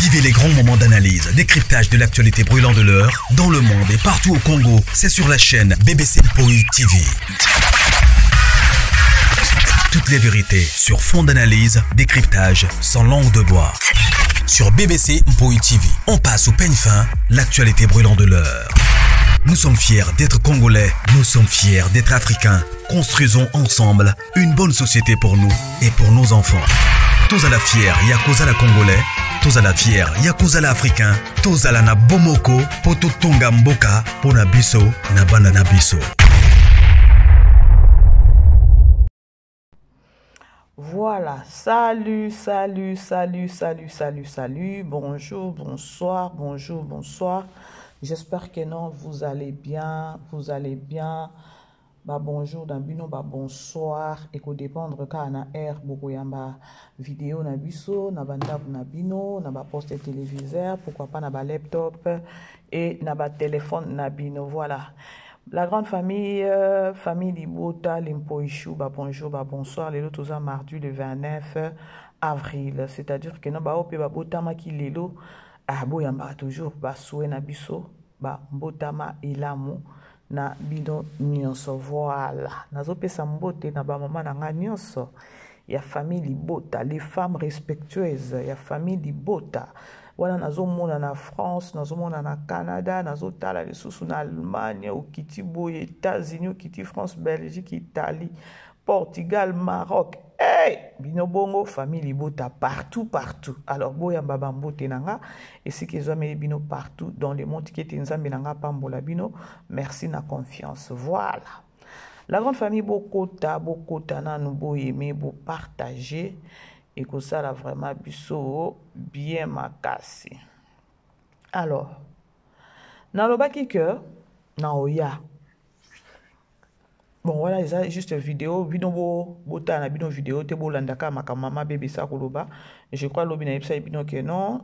Vivez les grands moments d'analyse, décryptage de l'actualité brûlante de l'heure, dans le monde et partout au Congo. C'est sur la chaîne BBC Mpoi TV. Toutes les vérités sur fond d'analyse, décryptage, sans langue de bois. Sur BBC Mpoi TV, on passe au peigne fin l'actualité brûlante de l'heure. Nous sommes fiers d'être Congolais, nous sommes fiers d'être Africains. Construisons ensemble une bonne société pour nous et pour nos enfants. Tous à la fière, Yakuza la Congolais, tous à la fière, Yakuza la Africain, tous à la na Bomoko, Poto Tonga Mboka, Pona Biso, na Bana na Biso. Voilà, salut, salut, salut, salut, salut, salut, bonjour, bonsoir, bonjour, bonsoir. J'espère que non, vous allez bien, vous allez bien. Ba bonjour na bino, ba bonsoir, et ko dépendre kaka na heure bokoyamba vidéo na biso, na ba ndako na bino, na ba poste téléviseur, pourquoi pas na ba laptop et na ba téléphone na bino. Voilà. La grande famille, famille Libota, Limpoichou, ba bonjour, ba bonsoir. Lelo toza mardi le 29 avril. C'est-à-dire que non, ba ope ba botama ki lelo, ah, boyamba toujours, ba souhait na biso, ba mbotama elamu na bino nyonso. Voilà. Nazopesa mbote na ba mama na nga nyonso ya famille Libota, les femmes respectueuses ya famille Libota. Wana nazomona na France, nazomona na Canada, nazotala lisusu na Allemagne, okiti boye, États-Unis, okiti France, Belgique, Italie, Portugal, Maroc. Hey, bino bongo famille Libota partout, partout. Alors boyamba ba mbote na nga esika ezwameli bino partout dans le monde, kete Nzambe na nga pambola bino. Merci na confiance. Voilà. La grande famille bokota, bokota nanu boyeme, bo partager et que ça la vraiment biso bien makasi. Alors, nalobaki que na oya. Bon, voilà, eza juste vidéo, bino bo bota na bino vidéo te bolanda ka makambo mama bébé sa koloba. Je crois lobi na yebisa bino que non,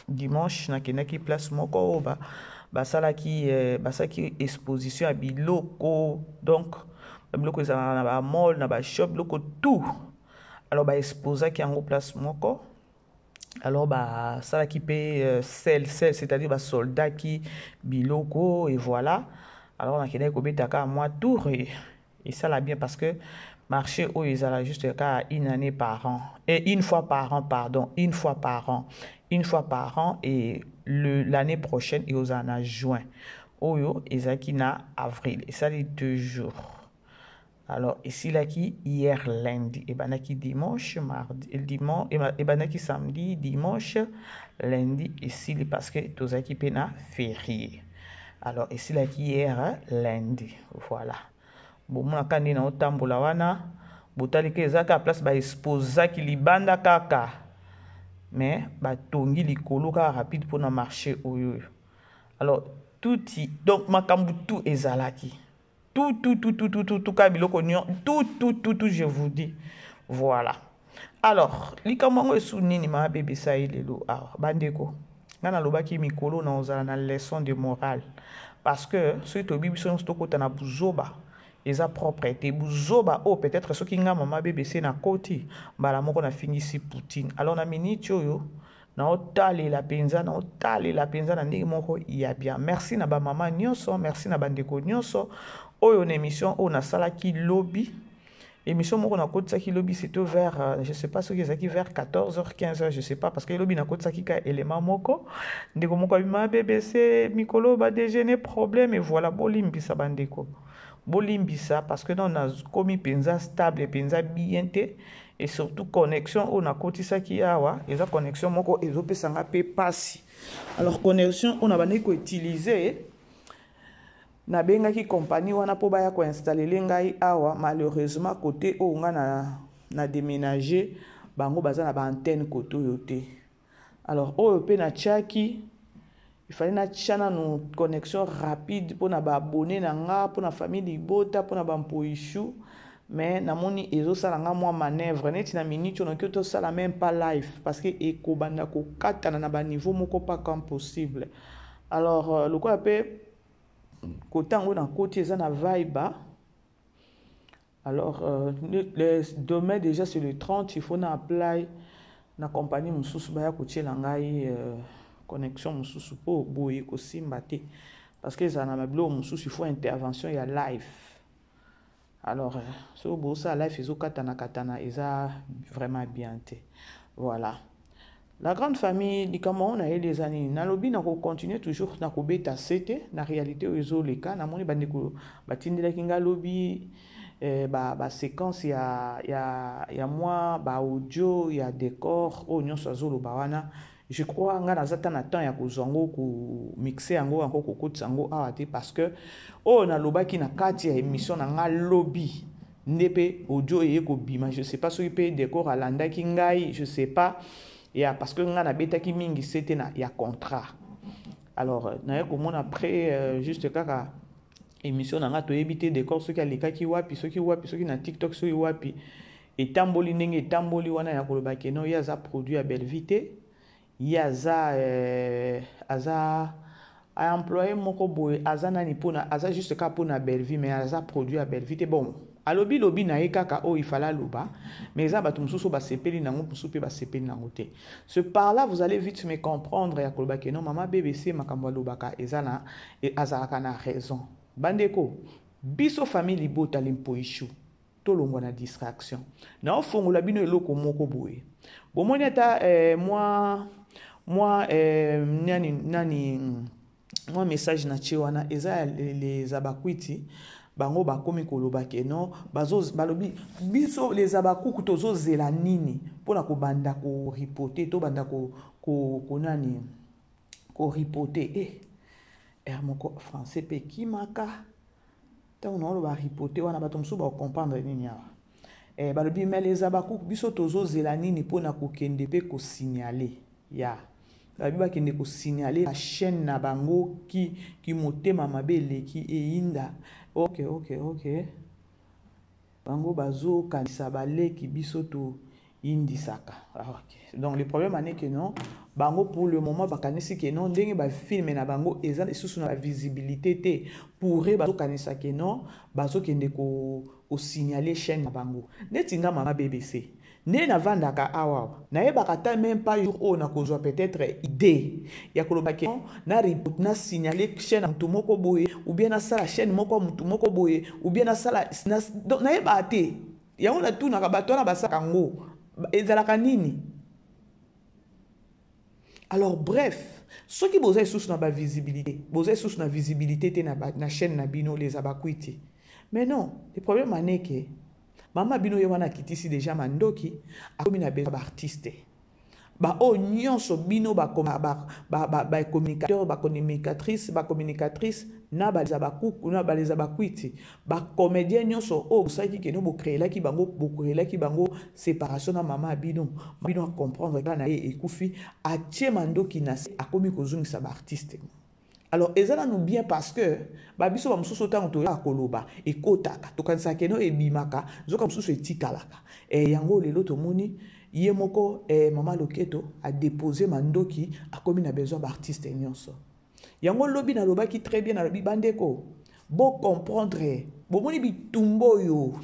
dimanche na kendaki place moko oyo ba basalaki exposition ya biloko. Donc biloko ezalaka na ba mall, na ba shop, biloko tout. Alors ba exposaki yango place moko. Alors ba salaki pe sel, sel, c'est-à-dire ba soldaki biloko et voilà. Alors na kendaki kobeta ka moi tour et ça la bien parce que marché oyo ezala juste ka une année par an et une fois par an, pardon, une fois par an, une fois par an et le l'année prochaine et aux en juin. Oyo ezalaki na avril et ça les 2 jours. Alors ici là qui hier lundi et banaki dimanche mardi et dimanche et et banaki samedi dimanche lundi ici parce que tozaki pe na férié. Alors ici là qui hier lundi voilà. Bon mona kandi na otambola wana botali ke ezaka place ba exposaki libanda kaka mais ba tongi likolo kaka rapide pour na marché oyo. Alors tout donc makambu tout ezalaki. Tout, tout, tout, tout, tout, tout, tout, ka biloko nyon, tout, tout, tout, tout, je vous dis. Voilà. Alors, likambo yango esu nini ma bébé sa ye lelo? Alors, bandeko, nga nalobaki mikolo na ozala na leçon de morale. Parce que, soki toyebi biso nyonso tokota na buzoba, eza propre te. Buzoba, oh, peut-être soki nga mama bébé se na koti, mbala moko na fingisi Poutine. Alors, na minute oyo, na otalela penza, na otalela penza na ndenge moko ya bien. Merci na ba mama nyonso, merci na bandeko nyonso. Oyo na émission oyo nasalaki lobi. Émission moko na kotisaki lobi, c'était vers, je sais pas soki ezalaki vers quatorze heures, quinze heures, je sais pas, parce que lobi na kotisaki ka élément moko. Ndeko moko abima BBC, mikolo ba déjeuner problème et voilà, bolimbisa bandeko. Bolimbisa parce que non, na komi penza stable, penza bien te. Et surtout connexion oyo nakotisaki awa, eza connexion moko ezopesanga pe pasi. Alors connexion oyo nabandaki koutiliser, nabengaki compagnie wana po baya koinstaller ngai awa. Malheureusement côté oyo nga na déménager, bango baza na ba antenne côté oyo te. Alors oyo pe natiaki, il fallait natia nanu connexion rapide po na ba abonné na nga, po na famille Libota, po na ba Mpoichou. Mais namoni ezosala nga mwa manœuvre neti na minute oyo nakoki tosala même pas live parce que ekobanda kokatana na ba niveau moko pas comme possible. Alors lokola pe kotango nakoti eza na vibe, alors le demain déjà c'est le 30, il faut na apply. Na compagnie mosusu baya kotiela ngai connexion mosusu mpo boye kosimba te, parce que ezala na babiloko mosusu, il faut intervention ya live. Alors soki bosala live ezokatana katana, eza vraiment bien te. Voilà la grande famille. Likambo yango nayeli eza nini? Nalobi na kocontinue toujours na kobeta sete na réalité oyo ezoleka. Namoni bandeko batindelaki nga lobi baséquence ya mwa baaudio ya décor oyo nyonso azoloba wana. Je crois nga naza ta na temps ya kozwa yango, komixer yango, yango kokotisa yango awa te, parce que oyo nalobaki na kati ya émission na nga lobi nde mpe audio eye kobima. Je sais pas soki mpe décor alandaki ngai, je sais pas ya, parce que nga nabetaki mingi sete na ya contrat. Alors naye komona après juste kaka émission na nga, toyebi te décor soki alekaki wapi, soki wapi, soki na TikTok, soki wapi, etamboli ndenge etamboli wana ya koloba ke non, ye aza produit ya Bellevue te, ye aza employé moko boye, aza nani mpona, aza juste kaka mpona Bellevue, mais aza produit ya Bellevue te. Bon, alobi lobi na ye kaka oyo ifala aloba, mais eza bato mosusu oyo basepeli nango, mosusu mpe basepeli nango te. Ce par là, vous allez vite me comprendre ya koloba ke non, mama BBC, makambo alobaka eza na, azalaka na raison. Bandeko, biso famille libota limpoishu, tolongwa na distraction. Naofongola bino eloko moko boye. Bomoni ata mwa nani nani, mwa message na tie wana, eza ya les abakwiti. Bango bakomi koloba ke non, balobi biso les abakuku tozozela nini mpona kobanda koripoter, tobanda konani, koripoter. Ere moko français mpe ekimaka ntango naoloba ripoter wana, bato mosusu bakocomprendre nini awa. Balobi mais les abakuku, biso tozozela nini mpona kokende mpe kosignaler? Ya balobi bakende kosignaler bachaîne na bango ki motema mabe eleki eyinda. Ok, bango bazokanisa baleki, biso toyindisaka. Ah, okay. Donc le problème ane ke non, bango pour le moment bakanisi ke non, ndenge bafilms na bango eza lisusu na bavisibilité te, pourre bazokanisa ke non, bazokende kosignaler chaîne na bango. Neti nga mama BBC, nde navandaka awa, nayebaka ata même pas jour oyo nakozwa peut-être idée ya koloba ke na na signaler chaîne ya motu moko boye, ou bien nasala chaîne moko ya motu moko boye, ou bien nasala. Donc nayebaka te. Yango natunaka bato wana basalaka yango, ezalaka nini? Alors bref, soki boza lisusu na bavisibilité, boza lisusu na visibilité te na chaîne na bino les abakwiti. Mais non, le problème aneke mama bino ye wana akitisi déjà mandoki, akomi na besoin baartiste baoyo nyonso, bino bacommunicateur, bacommunicatrice, bacommunicatrice na baleza bakuku, na baleza bakwiti, bacomédien nyonso oyo bosalaki keno bocréelaki bango, bocréelaki bango séparation na mama ya bino. Bino acomprendre kaka na ye ekufi, atie mandoki na se, akomi kozongisa baartiste. Alors eza nanu bien, parce que babiso bamosusu, ntango toyaka koloba, ekotaka, tokanisaka keno ebimaka, nzoka mosusu etikalaka. Yango lelo tomoni ye moko mama Loketo adépose mandoki, akomi na besoin baartiste nyonso. Yango lobi nalobaki très bien, nalobi bandeko bocomprendre, bomoni bitumba oyo.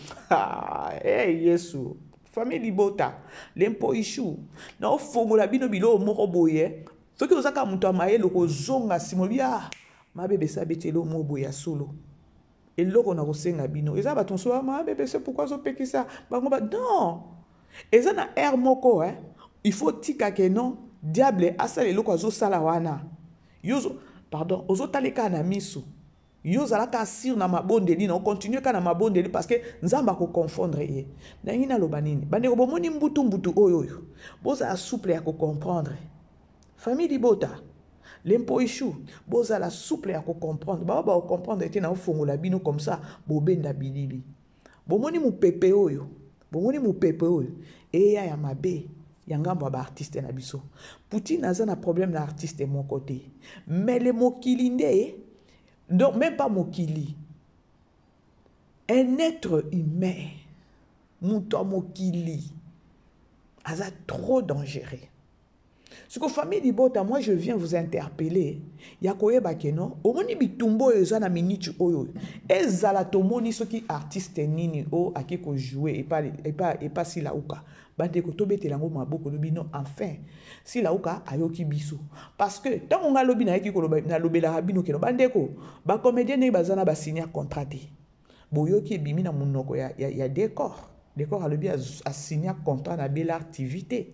Hey, Yesu! Famille libota lempo ishu, naofongola bino biloko moko boye. Soki oza kaka moto ya mayele, kozonga nsima, olobi: "Ah, mabebesa abeti eloko moko boye ya solo." Eloko na kosenga bino, eza bato mosusu, mabebese pourquoi azopekisa bango ba? Non, eza na aire moko, eh? Il faut tika ke non, diable asala eloko azosala wana. Yo, pardon, ozotala kaka na miso, yo ozalaka sûr na mabondeli na ocontinue kaka na mabondeli, parce que Nzambe akoconfondre ye. Ndenge naloba nini, bandeko, bomoni mbutu mbutu oyo, bozala souple ya kocomprendre. Famille libota lempo ishu, bozala souple ya kocomprendre. Bao bakocomprendre te, na ofongola bino comme ça, bobenda bilili. Bomoni mopepe oyo, bomoni mopepe oyo eya ya mabe ya ngambo ya baartiste na biso. Poutine aza na problème na artiste moko te, mais le mokili nde, donc même pas mokili, un être humain, moto ya mokili aza trop dangereux. Siko famille libota, moi je viens vous interpeller ya koyeba ke non, omoni bitumba oyo eza na miniti oyo ezala, tomoni soki artiste nini oyo ake kojouer epa Silauka. Bandeko, tobetela yango maboko, lobi non, enfin Silauka ayoki biso, parce que ntango ngai alobi nayaki koloba, nalobelaka bino keno bandeko bacomédien ndenge baza na basinya contrat te. Boyoki ebimi na monoko ya Décor. Décor alobi asinya contrat na Belar TV te,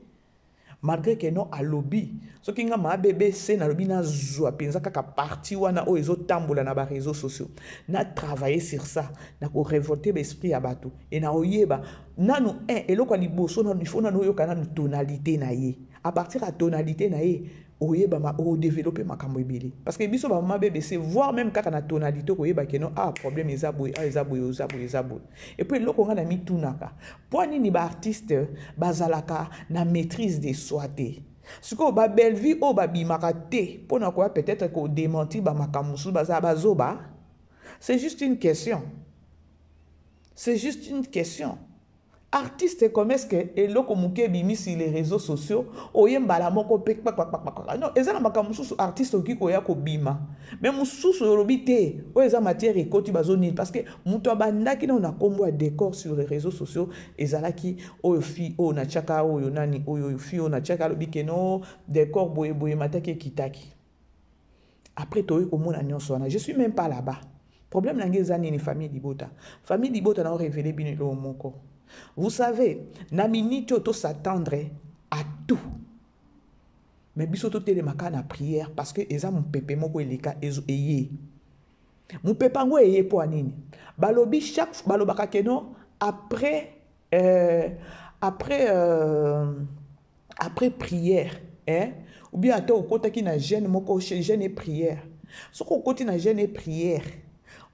malgré que non, alobi soki nga ma BBC nalobi nazwa mpenza kaka parti wana oyo ezotambola na baréseaux sociaux, na travailler sur ça, na korévolter baesprit ya bato e na oyeba nanu un eloko ya liboso nanu, il faut nanu oyoka nanu tonalité na ye. À partir ya tonalité na ye, oyeba odévelopper makambo ebele, parce que biso bamama BBC, voire même kaka na tonalité, koyeba ke no, ah, problème eza boye, ah, eza boye, eza boye, eza boye. Et puis eloko ngai na mitunaka, mpo nini baartiste bazalaka na maîtrise de soi te? Sikoyo babelvi oyo babimaka te mpona koya peut-être kodémentir bamakambo mosusu, bazala bazoba? C'est juste une question, c'est juste une question. Artiste, comme est-ce que eloko moke ebimisi les réseaux sociaux, oye mbala moko mpe kpakpakpakpa? Non, eza na makambo mosusu artiste okoki koya kobima, mais mosusu olobi te, oyo eza matière ekoti bazonini, parce que moto abandaki nano na nkombo ya Décor sur les réseaux sociaux ezalaki oyo fille oyo natiaka, oyo nani, oyo fille oyo natiaka, alobi ke no, Décor boye boye, mataki ekitaki. Après toyei komona nyonso wana. Je suis même pas là-bas. Problème na ngai eza nini? Famille libota, famille libota, na orévéler bino eloko moko. Vous savez, na minute oyo tos'attendre à tout, mais biso totelemaka na prière, parce que eza mopepe moko eleka eye. Mopepe yango eye mpo ya nini? Balobi chaque, balobaka ke non, après prière, hein? Ou bien ata okotaki na jeûne moko, jeûne et prière, soki okoti na jeûne et prière,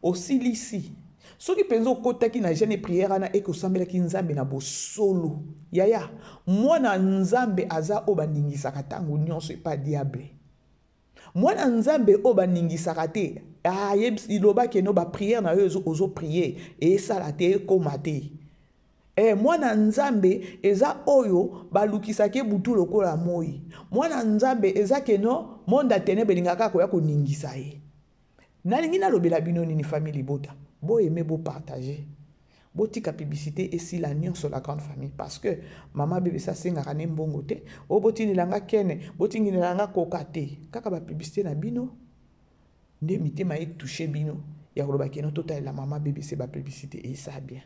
osilisi, soki mpenza okotaki na jeûne et prière wana eke osambelaki Nzambe na bosolo, yaya, mwana Nzambe aza oyo baningisaka ntango nyonso epa diable. Mwana Nzambe oyo baningisaka te, ayebisi no baprière na yo ozoprier esala te, ekóma te. Mwana Nzambe eza oyo balukisaki ebutu lokola moi. Mwana Nzambe eza ke no, monde ya ténèbre elingaka koya koningisa ye. Nalingi nalobela bino nini, famille libota? Boaimer, bopartager, botika publicité esila nyonso, la grande famille, parce que mama bebesi asengaka ne mbongo te oyo botindelanga kene, botindelanga koka te. Kaka bapublicité na bino nde mitema etoucher bino ya koloba keno totalela mama BBC bapublicité esa bien.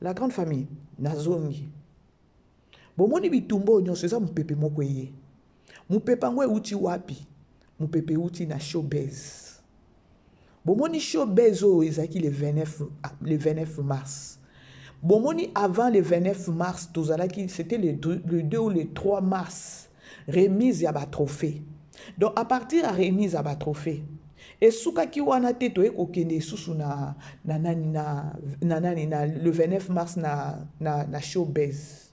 La grande famille, nazongi. Bomoni bitumba oyo nyonso eza mopepe moko eye. Mopepe yango euti wapi? Mopepe euti na showbuzz. Bomoni showbuzz oyo ezalaki le 29, le 29 mars. Bomoni, avant le 29 mars tozalaki, c'était le 2 ou le 3 mars, remise ya batrophée. Donc à partir ya remise ya batrophée, esukaki wana te. Toye kokende lisusu na nani, na nani, na le 29 mars na showbuzz.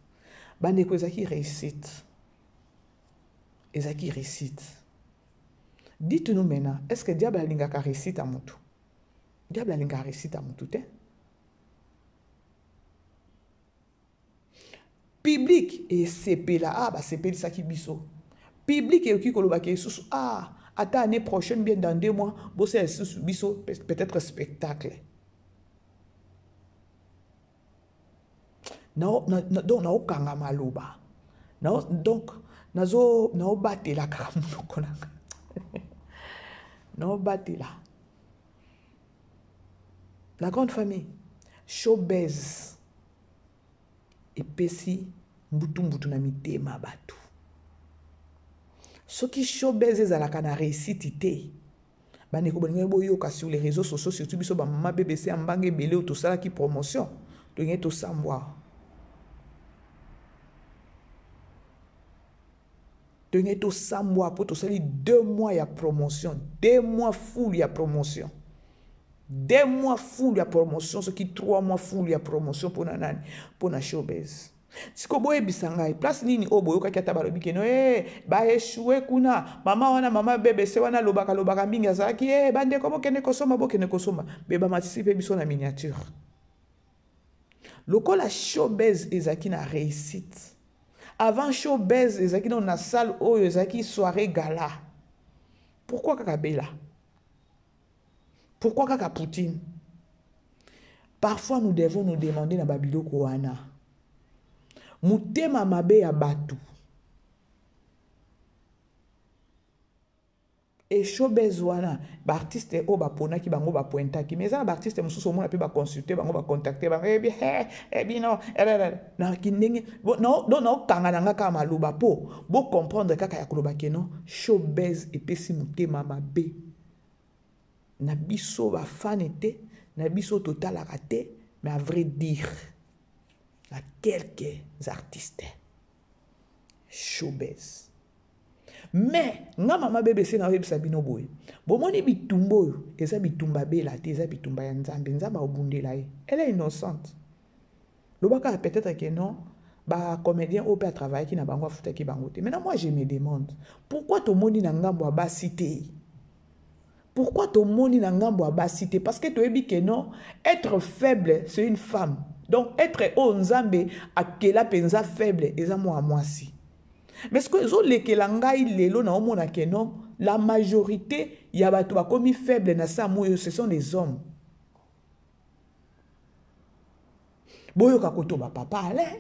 Bandeko, ezalaki réussite, ezalaki réussite. Dites-nous maintenant, est-ce que diable alingaka réussite ya motu? Diable alingaka réussite ya motu te. Public esepela, ah, basepelisaki biso. Public ekoki kolobaka lisusu, ah, ata année prochaine, bien dans 2 mois, bosala lisusu biso peut-être spectacle. Donc naokanga maloba, donc naobatela kaka monoko na nga, naobatela. La grande famille, showbuzz epesi mbutu-mbutu na mitema bato. Soki showbuzz ezalaka na réussite te, bandeko, bolingai boyoka sur les réseaux sociaux, surtout biso bamama BBC ya mbanga ebele oyo tosalaki promotion, tolingai tosambwa, tolingai tosambwa, mpo tosali 2 mois ya promotion, 2 mois full ya promotion, 2 mois full ya promotion, soki 3 mois full ya promotion. Mpona nani? Mpona showbuzz. Sikoyo boyebisa ngai, place nini oyo boyokaki ata balobi keno e baéchouer kuna? Mama wana, mama BBC wana, alobaka lobaka mingi, azalaki e bandeko, bokende kosomba, bokende kosomba. Be bamatisi mpe biso na miniature lokola showbuzz ezalaki na réussite. Avant showbuzz ezalaki nano na salle oyo ezalaki soirée gala. Pourquoi kaka Bela? Pourquoi kaka Poutine? Parfois nous devons nous demander na babiloko wana. Motema mabe ya bato. Et showbuzz wana ba artistes oyo baponaki bango bapointaki, mais eza na ba artistes mosusu omona mpe baconsulte bango, bacontacte bango, ebi he ebino na kindenge donc naokanga na nga kaka maloba mpo bocomprendre kaka ya koloba ke non, showbuzz epesi motema mabe na biso bafani te, na biso totalaka te, mais à vrai dire na quelques artistes showbuzz. Mais nga mama BBC na oyebisa bino boye, bomoni bitumba oyo eza bitumba bela te, eza bitumba ya Nzambe. Nzambe aobundela ye, elle est innocente. Lobaka peut-être que non, ba comédien oyo mpe atravaillaki na bango, afutaki bango te. Maintenant moi je me demande pourquoi tomoni na ngambo ya basi te. Pourquoi tomoni na ngambo ya basi te? Parce que toyebi que non, être faible c'est une femme. Donc être oyo Nzambe akela mpenza faible eza mwa mwasi. Mais ce que ezolekela ngai lelo na omona ke non, la majorité ya bato bakomi faible na sa moyo, ce sont des hommes. Boyoka koto bapapa Alain,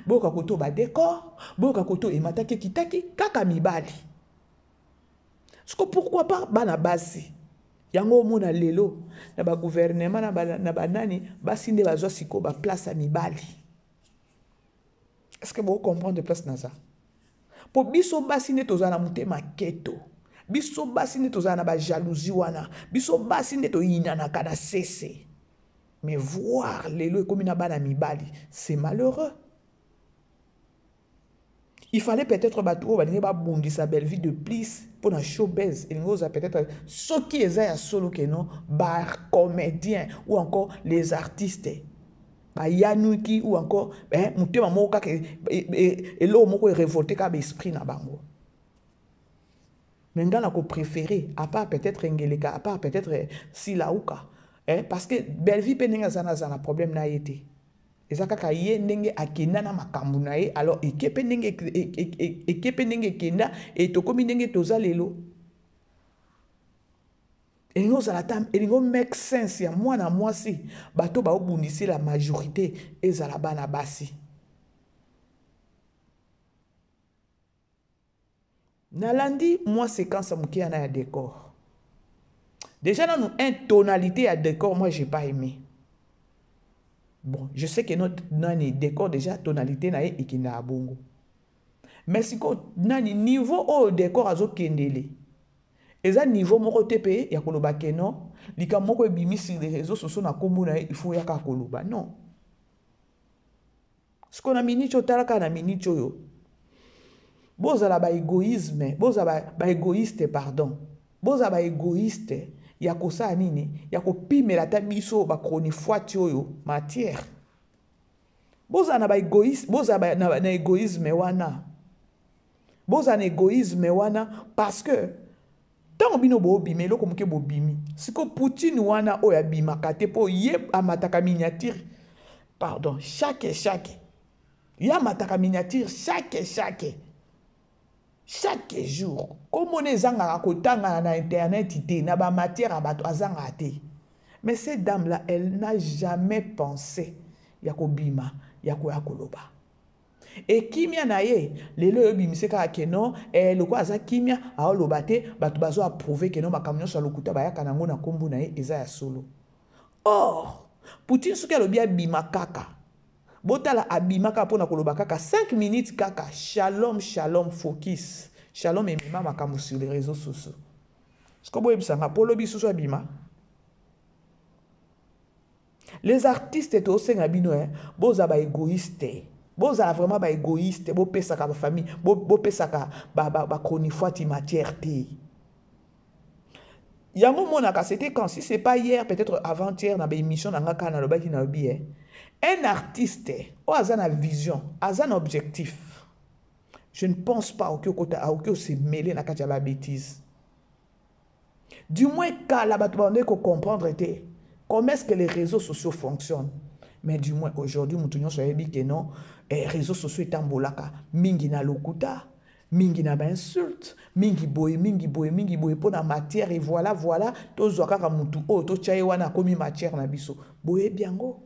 boyoka koto badécor, boyoka koto emataki ekitaki kaka mibali. Siko pourquoi pas bana basi? Yango omona lelo na bagouvernement na banani, basi nde bazwa sikoyo baplace ya mibali. Est-ce que bocomprendre place naza? Mpo biso basi nde tozala na motema keto, biso basi nde tozala na bajalousie wana, biso basi nde toyinanaka na sese. Mais voir lelo ekomi na bana mibali, c'est malheureux. Il fallait peut-être bato oyo balingi babundisa Bellevue de plus mpo na showbuzz, elingi ozala peut-être soki eza ya solo ke non, bacomédien ou encore les artistes bayanuki ou encore motema moko kaka, eloko moko erévolte kaka baesprit na bango. Mais nga na kopréféré, à part peut-être Ngeleka, à part peut-être Silauka, parce que Bellevue mpe ndenge aza, naza na problème na ye te. Eza kaka ye ndenge akenda na makambo na ye. Alors eke mpe ndenge eke mpe ndenge ekenda e tokomi ndenge toza lelo. Elingi ozala ta, elingi make sense ya mwana mwasi, bato baobundisi la majorité ezala bana basi. Nalandi mwa séquence moke wana ya décor. Déjà nanu un tonalité ya décor, moi j'ai pas aimé. Bon, je sais que notre nani décor déjà tonalité na ye ekendaka bongo, mais sikoyo nani niveau oyo décor azokendele eza niveau moko te mpe ya koloba ke non, likambo moko ebimi sur les réseaux sociaux na nkombo na ye, il faut yaka koloba non. Sikoyo na miniti oyo, tala kaka na miniti oyo, bozala baégoïsme, bozala baégoïste, pardon, bozala baégoïste ya kosala nini, ya kopimela ata biso bachronifuati oyo matière. Bozala na baégoïste, bozala na égoïsme wana, bozala na égoïsme wana, parce que ntango bino bobima eloko moke bobimi siko Poutine wana oyo abimaka te, mpo ye amataka miniature, pardon, chaque ye amataka miniature chaque jour. Komona ezangaka kotangana na internet te, na bamatière ya bato azangaka te. Mais cette dame là, elle n'a jamais pensé ya kobima, ya koya koloba ekimia na ye. Lelo oyo ebimise kaka ke non, lokola aza kimia, aoloba te, bato bazo approuve ke non, makambo nyonso ya lokuta bayaka nango na nkombo na ye eza ya solo. Or Poutine soki alobi abima kaka, botala, abima kaka mpona koloba kaka 5 minutes kaka shalom shalom, focus shalom, emema makambo sur les réseaux sociaux. Siko boyebisanga mpo olobi susu abima. Les artistes, tosenga bino, bozala baégoïste, bozala vraiment baégoïste, bopesaka bafamille, bopesaka bachronifuati matière te. Yango monaka, c'était quand, si c'est pas hier, peut-être avant-hier, na baémission na nga kaka nalobaki, nalobi un artiste oyo aza na vision, aza na objectif, je ne pense pas oki okota, aoki osemele na kati ya babêtise. Du moins kala bato bandeki kocomprendre te comment est-ce que les réseaux sociaux fonctionnent. Mais du moins aujourd'hui moto nyonso ayebi ke non, réseaux sociaux etambolaka mingi na lokuta, mingi na bainsulte, mingi boye, mingi boye, mingi boye mpo na matière. Et voilà, voilà, tozwa kaka motu oyo totya ye wana, akomi matière na biso. Boyebi yango.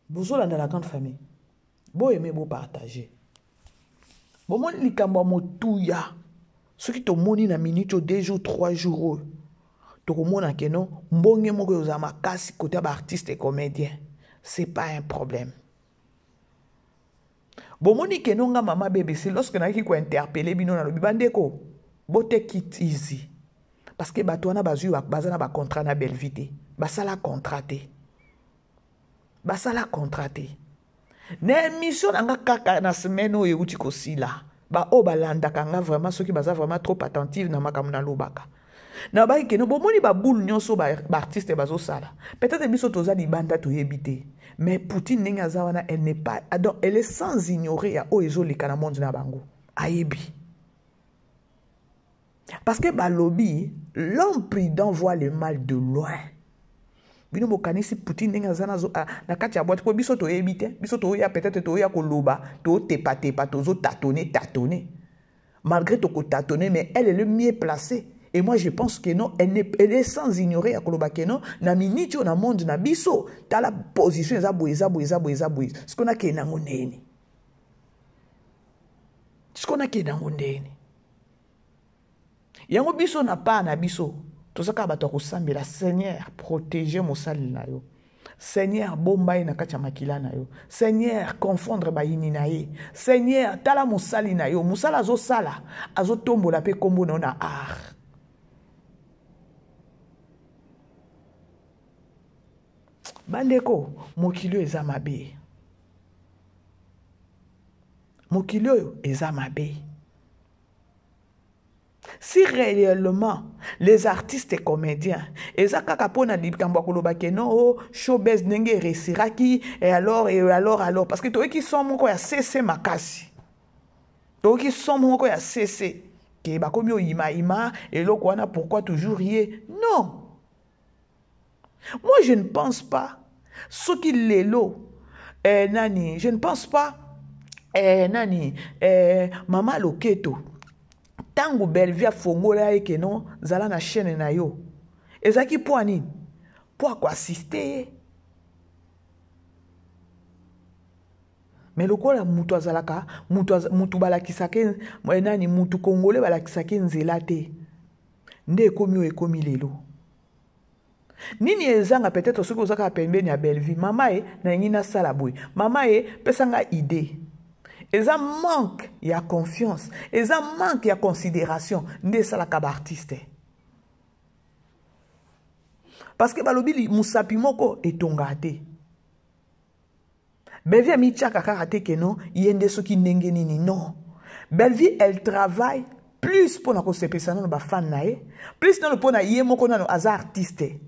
Bozolanda la grande famille. Bo aimer, bo partager. Bomoni likambo ya motuya. Soki tomoni na minute oyo, 2 jours, 3 jours oyo, tokomona ke non, mbonge moko ekozala makasi côté ya ba artistes et comédiens. C'est pas un problème. Bomoni ke non, nga mama BBC, lorsque nayaki ko interpeller bino nalobi bandeko, bo take it easy. Parce que bato wana bazwi baza na ba contrat na Bellevue te. Basala contrat te. Basala contrat te. Na émission na nga kaka na semaine oyo euti kosila, ba oyo balandaka nga vraiment soki baza vraiment trop attentive na makambo nalobaka. Na baki ke no, bomoni ba boule nyonso ba artiste bazosala. Peut-être biso toza libanda toyebi te. Mais Poutine ndenge aza wana, elle n'est pas, ah, donc elle est sans ignorer ya oyo ezoleka na monde na bango. Ayebi. Parce que balobi, l'homme prudent voit le mal de loin. Bino bokanisi Poutine ndenge aza na kati ya boîte, po biso toyebi te, biso toya peut-être toya koloba, to tepa tepa, tozo tâtonner, tâtonner. Malgré toko tâtonner, mais elle est le mieux placée. Et moi je pense que non, elle est sans ignorer ya koloba que non, na minute na monde na biso, tala position eza boye, eza boye, eza boye, eza boye. Ce qu'on a ke nango ndeni. Ce qu'on a ke nango ndeni. Yango biso na part na biso, toza kaka bato ya kosambela, Seigneur, protéger mosali na yo. Seigneur, bomba ye na kati ya makila na yo. Seigneur, confondre bayini na ye. Seigneur, tala mosali na yo. Mosala azosala, azotombola pe kombo na yo na art. Bandeko, mokili oyo eza mabe. Mokili oyo eza mabe. Si réellement les artistes et comédiens eza kaka pona likambo ya koloba ke non, oh, showbiz ndenge eresiraki, et alors, et alors, alors, parce que toyoki son moko ya CC makasi. Toyoki son moko ya CC ke bakomi oyimayima eloko wana, pourquoi toujours ye? Non. Moi je ne pense pas soki lelo, nani, je ne pense pas, nani, mama Loketo tango Bellevue afongola ye ke non, zala na chaîne na yo. Ezalaki po nini? Po akoassister ye. Mais lokola mutu azalaka, mutu az-, mutu balakisaka ye, nani, mutu congolais balakisaka ye nzela te. Nde ekomi oyo ekomi lelo. Nini ezanga peut-être soki ozaka pembeni ya Bellevue, mama ye nalingi nasala boye, mama ye pesa nga idée. Eza manque ya confiance, eza manque ya considération nde esalaka ba artiste. Parce que balobi musapi moko etonga te. Bellevue amitiaka kaka te ke non, ye nde soki ndenge nini, non. Bellevue, elle travaille plus pour na kosepesa nano ba fan na ye, plus nano pour na ye moko nano aza artiste.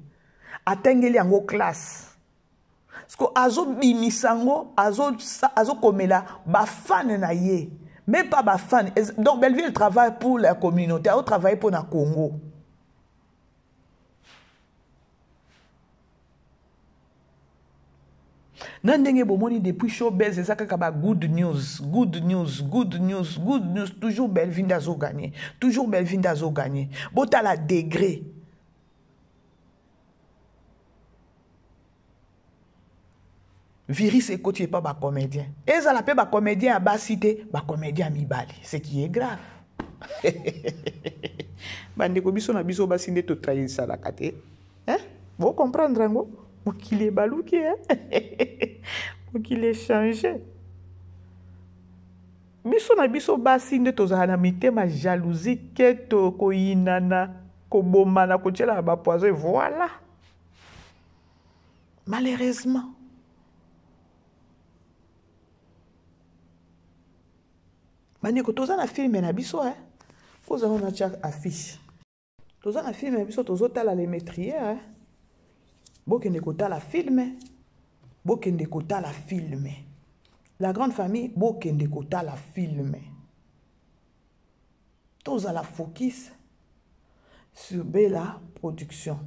Atengeli yango classe. Parce que azo bimisa yango, azo komela ba fan na ye. Même pas ba fan. Donc Bellevue, elle travaille pour la communauté, elle travaille pour na Congo. Na ndenge bomoni depuis showbiz eza kaka ba good news, good news, good news, good news, toujours Bellevue nde azo gagner, toujours Bellevue nde azo gagner. Botala degré. Virus ekoti epa ba comédien. Ezala pe ba comédien ya basi te, ba comédien ya mibali, ce qui est grave. Bandeko biso na biso basi nde totrahisalaka te. Hein? Bo comprendre yango? Mokili ebaluki, hein? Mokili echange. Biso na biso basi nde tozala na mitema jalousie, keto, koyinana, kobomana, kotiela na ba poison, et voilà. Malheureusement. Bandeko, toza na film na biso, hein? Kozala na tia affiche. Toza na film na biso, tozotala les meurtrières, hein? Bokende kotala film. Bokende kotala film. La grande famille, bokende kotala film. Tozala focus sur Bella Production.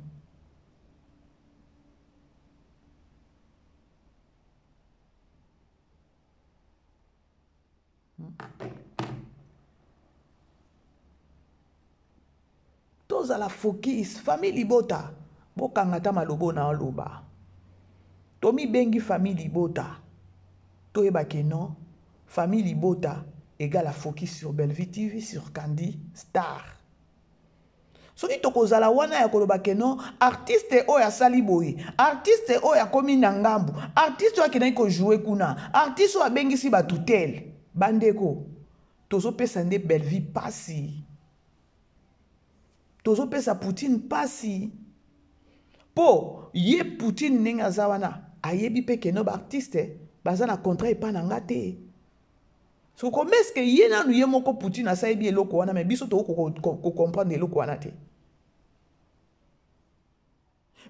Tozala focus, famille libota, bokanga ta malobo na oloba. Tomibengi famille libota. Toyeba que non, famille libota égale à focus sur Bellevue TV, sur Candy Star. Soki tokozala wana ya koloba que non, artiste oyo asali boye, artiste oyo akomi na ngambu, artiste oyo akendaki kojouer kuna, artiste oyo abengisi bato tel, bandeko, tozopesa nde Bellevue pasi. Tozopesa Poutine pasi. Po ye Poutine ndenge aza wana, ayebi pe que non ba artiste baza na contrat epa na nga te. So comment est-ce que ye nanu ye moko Poutine asayebi eloko wana, mais biso toko ko comprendre eloko wana te.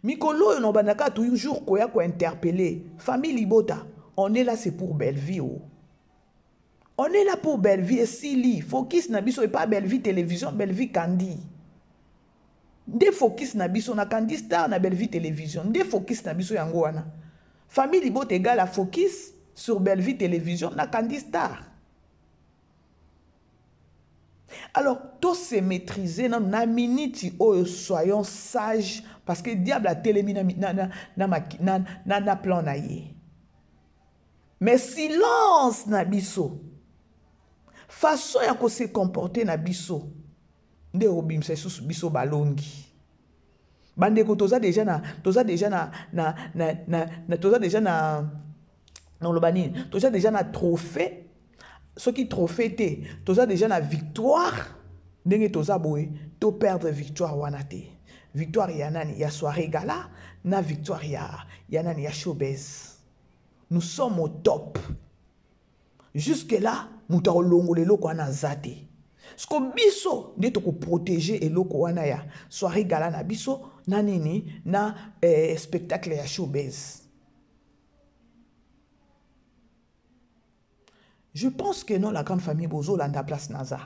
Mikolo oyo na bandaka toujours koya ko interpeller famille libota, on est là c'est pour Bellevue. Oh. On est là pour Bellevue et Sili, focus na biso et pas Bellevue télévision, Bellevue Candy. Nde focus na biso na Candy Star na Bellevue télévision, nde focus na biso yango wana. Famille libota égale à focus sur Bellevue télévision na Candy Star. Alors, to se maîtriser na, na minute oyo, soyons sages parce que diable a telemi na, na, na, na, na, na, na plan na ye. Mais silence na biso, façon ya ko se comporter na biso, nde obimisa lisusu biso balongi. Bandeko, toza déjà na, toza déjà na, na, na, na, na, toza déjà na, na loba nini? Toza déjà na trophée. Soki trophée te, toza déjà na victoire. Ndenge toza boye, to perdre victoire wana te. Victoire ya nani? Ya soirée gala, na victoire ya, ya nani? Ya showbiz. Nous sommes au top. Jusque-là, moto akolongola eloko wana aza te. Siko biso nde tokoprotéger eloko wana ya soirée gala na biso na nini na spectacle ya showbiz. Je pense que non, la grande famille bozolanda place naza.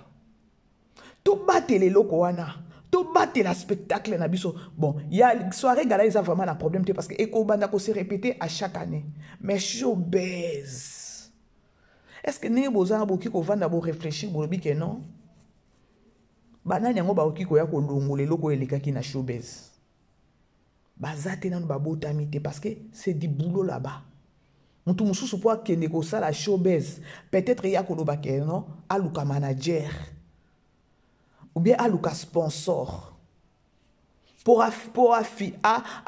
Tobatela eloko wana, tobatela spectacle na biso. Bon, ya soirée gala eza vraiment na problème te parce que ekobanda ko se répéter à chaque année. Mais showbiz, est-ce que ndenge boza boki kovanda bo réfléchir bolobi que non, banani yango bakoki koya kolongola eloko oyo elekaki na showbiz? Baza te nanu babotami te parce que c'est du boulot là-bas. Mutu mosusu po akende kosala showbiz, peut-être ya koloba que non, aluka manager ou bien aluka sponsor pour a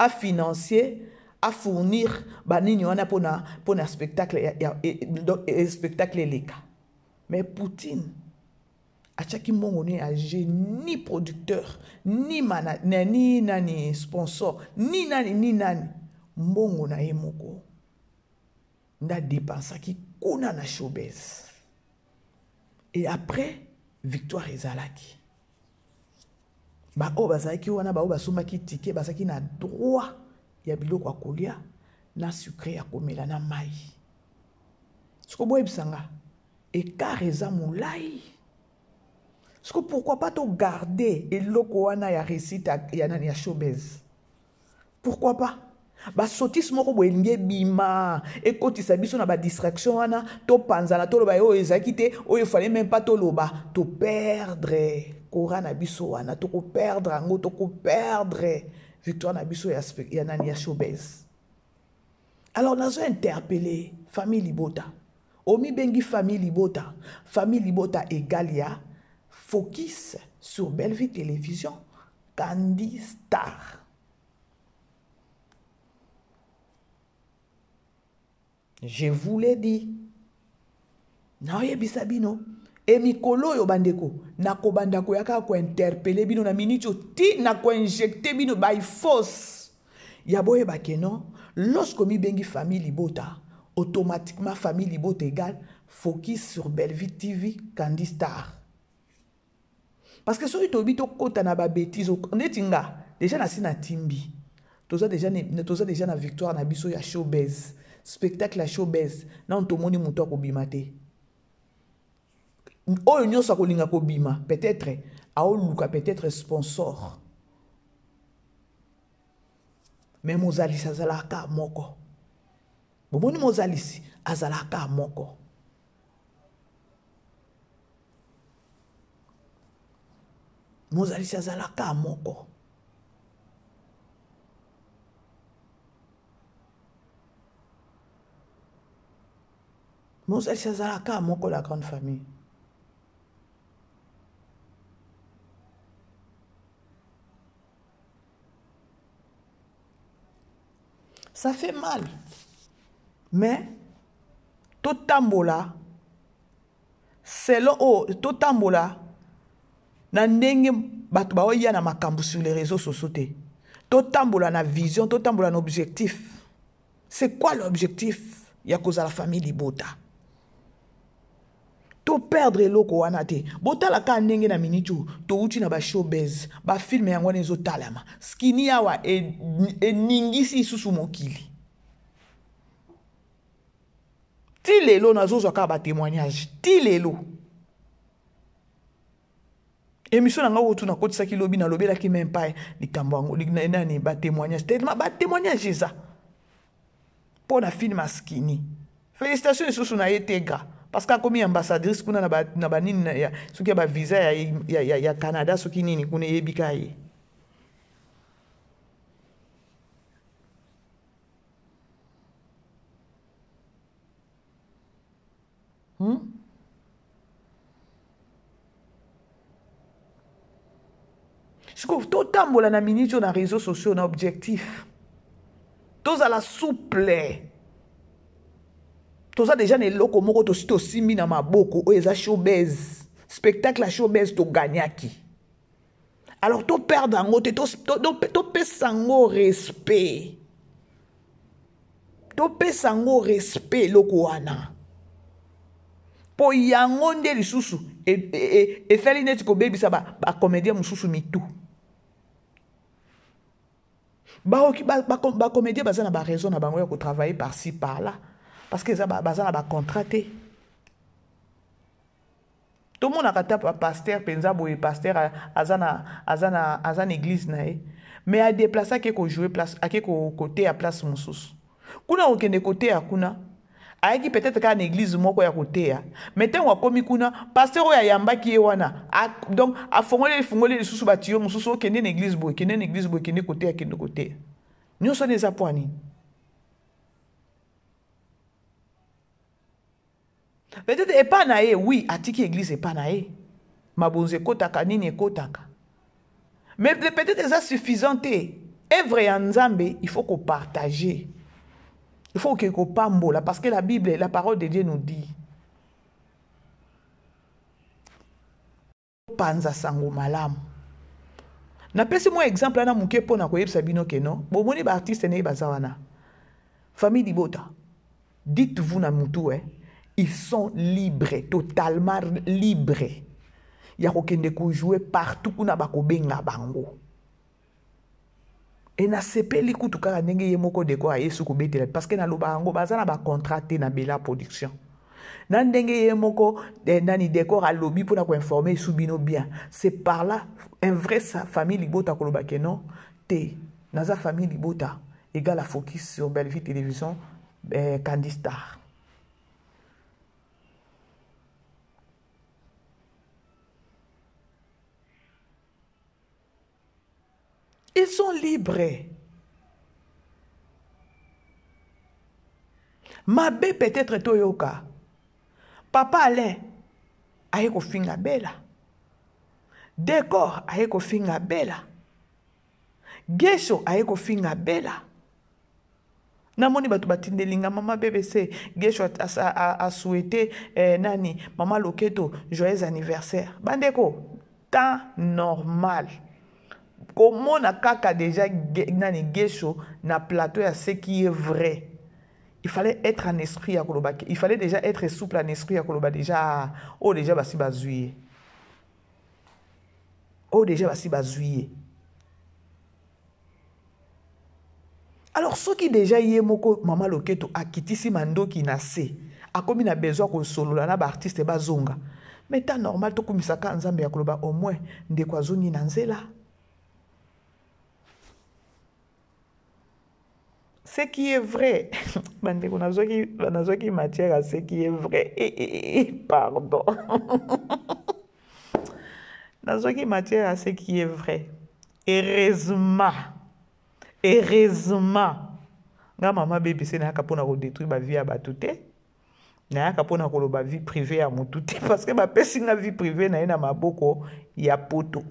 financer, a fournir banini wana pona, pona spectacle ya, ya, e, donc, e, spectacle eleka. Mais Poutine atiaki mbongo ne ya jeu, ni producteur, ni mana, ni nani sponsor, ni nani, ni nani. Mbongo na ye moko nda dépensaki kuna na showbiz. Et après victoire ezalaki. Ba oyo bazalaki wana, ba oyo basombaki ticket, bazalaki na droit ya biloko ya kolia na sucré ya komela na mai. Siko boyebisa nga, écart eza molai. Siko pourquoi pas to garder eloko wana ya réussite ya nani ya showbiz? Pourquoi pas? Ba sotis moko boye elingi ebima, ekotisa biso na ba distraction wana, topanzana, toloba oyo ezalaki te, oyo fallait même pas toloba, to perdre kora na biso wana, toko perdre yango, toko perdre victoire na biso ya ya nani ya showbiz. Alors nazo interpeller famille libota. Omibengi famille libota, famille libota égale ya focus sur Bellevue Télévision, Candy Star. Je vous l'ai dit. Naoyebisa bino e mikolo oyo bandeko nakobanda koya kaka kointerpeller bino na minute oyo ti na koinjecter bino by force ya boyeba ke non, lorsque mibengi famille libota, automatiquement famille libota égale focus sur Bellevue TV, Candy Star. Parce que soki toyebi tokota na ba bêtises, ndeti nga déjà na si na timbi. Toza déjà ne, toza déjà na victoire na biso ya showbiz, spectacle ya showbiz. Na tomoni moto akobima te. Oyo nyonso akolinga kobima, peut-être aoluka peut-être sponsor. Mais mozalisi azalaka moko. Bomoni mozalisi azalaka moko. Mozalisi azalaka moko. Mozalisi azalaka moko la grande famille. Ça fait mal. Mais totambola selon oyo oh, totambola na ndenge bato baoya na makambo sur les réseaux sociaux te. Totambola na vision, totambola na objectif. C'est quoi l'objectif ya kozala famille libota? To perdre eloko wana te. Botala kaka ndenge na minute oyo towuti na ba showbiz, ba film yango wana ezotalama. Skinny awa eningisi lisusu mokili. Ti lelo nazozwa kaka ba témoignage. Ti lelo. Émission na nga oyo nakotisaki lobi, nalobelaki même pas likambo yango, nani, ba témoignage. Tellement ba témoignage eza. Mpo na film ya Skinny. Félicitations lisusu na ye Tegra. Parce que akomi ambassadrice kuna na ba nini na ya, soki ya ba visa ya Canada, soki nini kuna eyebi ka ye. Sikoyo totambola na minute oyo na réseaux sociaux na objectif. Tozala souple. Toza déjà na eloko moko tosi tosimbi na maboko oyo eza showbiz. Spectacle ya showbiz togagnaki. Alors to perdre yango te, topesa yango respect. Topesa yango respect eloko wana. Po yango nde lisusu esali neti kobebisa ba comédien mosusu mitu. Baoki, ba comédien baza na ba raison na bango ya kotravailler par-ci par-là. Parce que eza baza na ba contrat te. Tomonaka ta pasteur penza boye, pasteur aza na église na ye. Mais a déplacer ake ko jouer place, ake ko koteya place mosusu. Kuna okende koteya kuna, ayaki peut-être kaka na église moko ya koteya. Mais ntango akomi kuna, pasteur oyo ayambaki ye wana, donc afongoli, afongoli lisusu ba tuyau mosusu, okende na église boye, kende na église boye, kende koteya, kende koteya. Nyonso wana eza po nini? Peut-être epa na ye, oui, atiki église epa na ye. Mabonzo ekotaka, nini ekotaka. Mais peut-être eza suffisant te. Œuvre ya Nzambe, il faut qu'on partage. Il faut que qu'on pambola, parce que la Bible, la parole de Dieu nous dit. Panza sango malamu. Napesi mwa exemple na moke mpo na koyebisa bino ke non, bomoni ba artiste ndenge baza wana. Famille Libota, dites-vous na mutu, hein, ils sont libres, totalement libres. Ya kokende ko jouer partout kuna bakobenga bango. Et nasepeli kutu kaka ndenge ye moko deko ayesu kobetela, parce que naloba yango baza na ba contrat te na Bella Production. Na ndenge ye moko, eh, nani décor alobi mpona koinformer esu bino bien. C'est par là un vrai famille Libota koloba ke non te naza famille Libota égale à focus sur Bellevue Télévision, eh, Candy Star. Ils sont libres. Mabe peut-être toyoka. Papa Alain aye kofinga Bella. Décor aye kofinga Bella. Gesho aye kofinga Bella. Namoni bato batindelinga mama BBC Gesho a souhaité, eh, nani mama Loketo joyeux anniversaire. Bandeko temps normal. Komona kaka déjà nani Gesho na plateau ya ce qui est vrai. Il fallait être en esprit ya koloba, il fallait déjà être souple en esprit ya koloba déjà, oh déjà basi bazuye. Oh déjà basi bazuye. Alors soki déjà ye moko mama Loketo akitisi mandoki na se, akomi na besoin kosolola na ba artiste bazonga. Mais temps normal tokumisaka Nzambe ya koloba au moins ndeko azongi na nzela. Ce qui est vrai, bandeko nazwaki matière à ce qui est vrai. Eh, eh, eh, eh, pardon. Nazwaki matière à ce qui est vrai. Heureusement, heureusement, nga mama BBC nayaka mpona kodétruire ba vie ya bato te. Nayaka mpo na koloba vie privée ya motu te parce que bapesi nga vie privée na ye na maboko ya poto.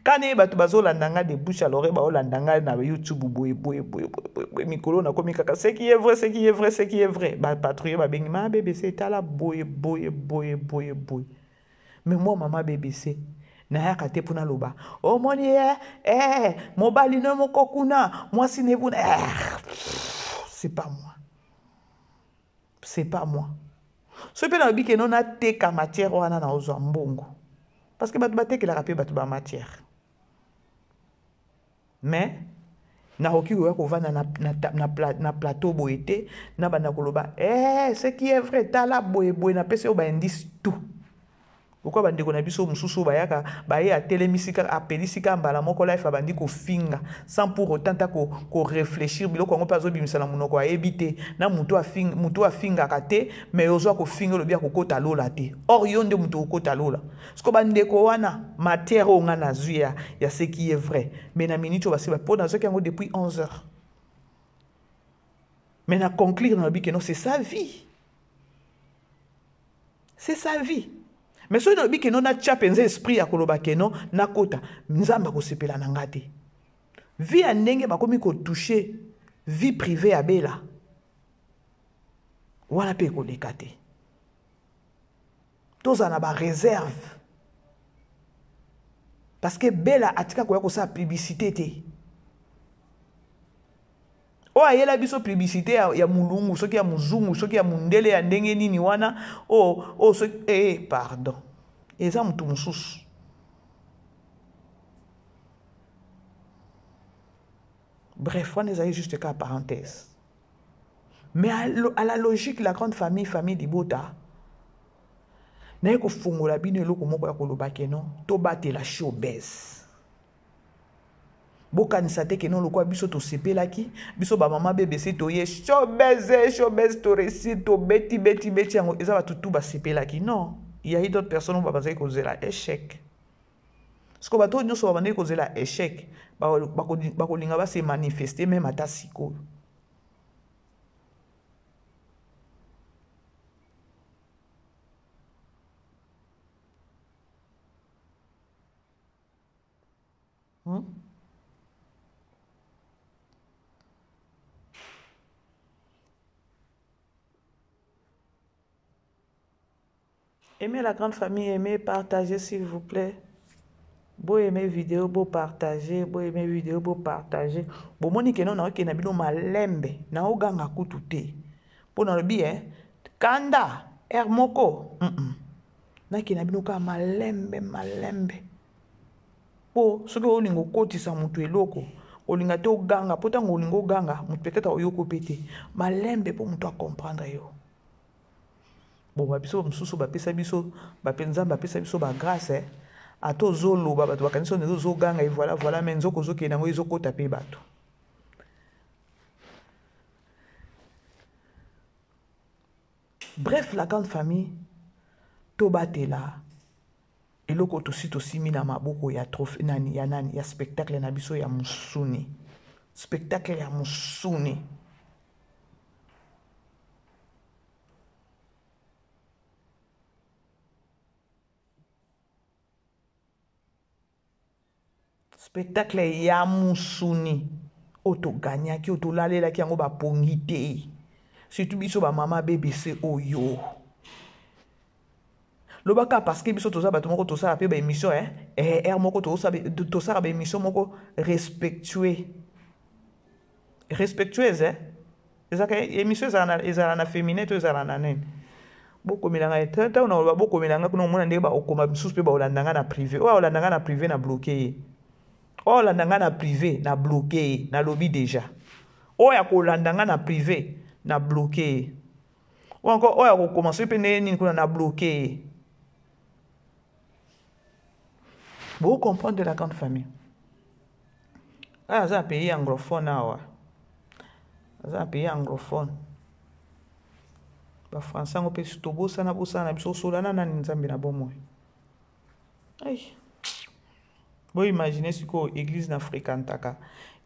Kani bato bazolanda nga de bouche à l'oreille, baolanda nga na YouTube boye boye boye boye boye, mikolo nakomi kaka ce qui est vrai, ce qui est vrai, ce qui est vrai. Ba patrouille babengi ma BBC etala boye boye boye boye boye. Mais moi mama BBC nayaka te mpo naloba omoni ye eh, mobali no moko kuna mwasi ne kuna eh, c'est pas moi, c'est pas moi. Soki mpe nalobi keno nateka matière wana naozwa mbongo parce que bato batekelaka mpe bato ba matière, mais nakoki koya kovanda na plateau boye te, nabanda koloba eh, ce qui est vrai tala boye boye, napesi oyo baindice tout. Lokola bandeko na biso mosusu bayaka baye atelemisi kaka apelisi kaka mbala moko life abandi kofinga sans pour autant ta korefléchir biloko yango mpe azobimisa na monoko ayebi te na motu afingaka te, mais ozwa kofinga olobi akokota lola te, or yo nde motu okokota lola. Siko bandeko wana matière oyo nga nazwi ya ce qui est vrai, mais na minute oyo basi mpo nazwaki yango depuis 11 heures, mais na conclure nalobi ke non, c'est sa vie, c'est sa vie. Mais soki nalobi ke non natya mpenza esprit ya koloba ke non nakota, Nzambe akosepela na nga te. Vie ya ndenge bakomi kotouche vie privée ya Bela wana mpe ekoleka te. Tozala na bareserve parce que Bela atika koya kosala publicité te. Oyo ayela biso publicité ya mulungu, soki ya muzungu, soki ya mundele ya ndenge nini wana, oyo soki, eh, pardon, eza mutu mosusu. Bref, wana ezali juste ka parenthèse. Mais à la logique, la grande famille, famille Libota, naye kofongola bino eloko moko ya koloba ke non, tobatela showbiz. Bokanisa te ke non lokola biso tosepelaki, biso ba mama BBC toye showbiz, showbiz to réussir, to beti beti beti yango eza bato tout basepelaki. Non, il y a eu d'autres personnes oyo bazali kozela échec. Parce que bato nyonso babandaki kozela échec, bakolinga ba se manifester même ata sikoyo. Aimez la grande famille, aimez, partagez s'il vous plaît. Bo aimer vidéo, bo partager, bo aimer vidéo, bo partager. Bo moni ke non na oke na bino malembe, na oganga kutu te. Po na lobi hein, kanda er moko. Na ke na bino ka malembe malembe. Po soki olingo kotisa mutu eloko, olinga te oganga, po tango olingo oganga, mutu peut-être oyoko pe te. Malembe po mutu a comprendre yo. Bon, ba biso mosusu bapesa biso, ba Nzambe apesa biso ba grâce, eh. Ata ozoloba bato bakanisi oyo ozoganga et voilà, voilà, mais nzoko ozokende yango ezokota pe bato. Bref, la grande famille, tobatela eloko tosi tosimi na maboko ya trophée nani, ya nani, ya spectacle na biso ya musuni. Spectacle ya musuni. Spectacle ya musuni oyo toganyaki, oyo tolalelaki yango bapongi te. Surtout biso ba mama BBC oyo. Lobaka parce que biso toza bato moko tosala pe ba émission, hein? Eh, air moko tosala ba émission moko respectueux. Respectueuse, hein? Ezaka émission ezala na féminin to ezala na nini? Bokomela ngai, tango na loba bokomela ngai kuna omona ndenge ba okoma misusu pe ba olanda ngai na privé. Oyo olanda ngai na privé na bloqué ye. Oyo olanda ngai na privé na bloqué ye, na lobi déjà. Oyo akolanda ngai na privé na bloqué ye. Ou encore oyo akokomanse pe ndenge nini kuna na bloqué ye. Bo comprendre de la grande famille. Ah, aza pays anglophone awa. Aza pays anglophone. Ba français ngo pe tobosana bosana na biso solana nani Nzambe na bomoi. Ai. Bo imaginer siko église na fréquentaka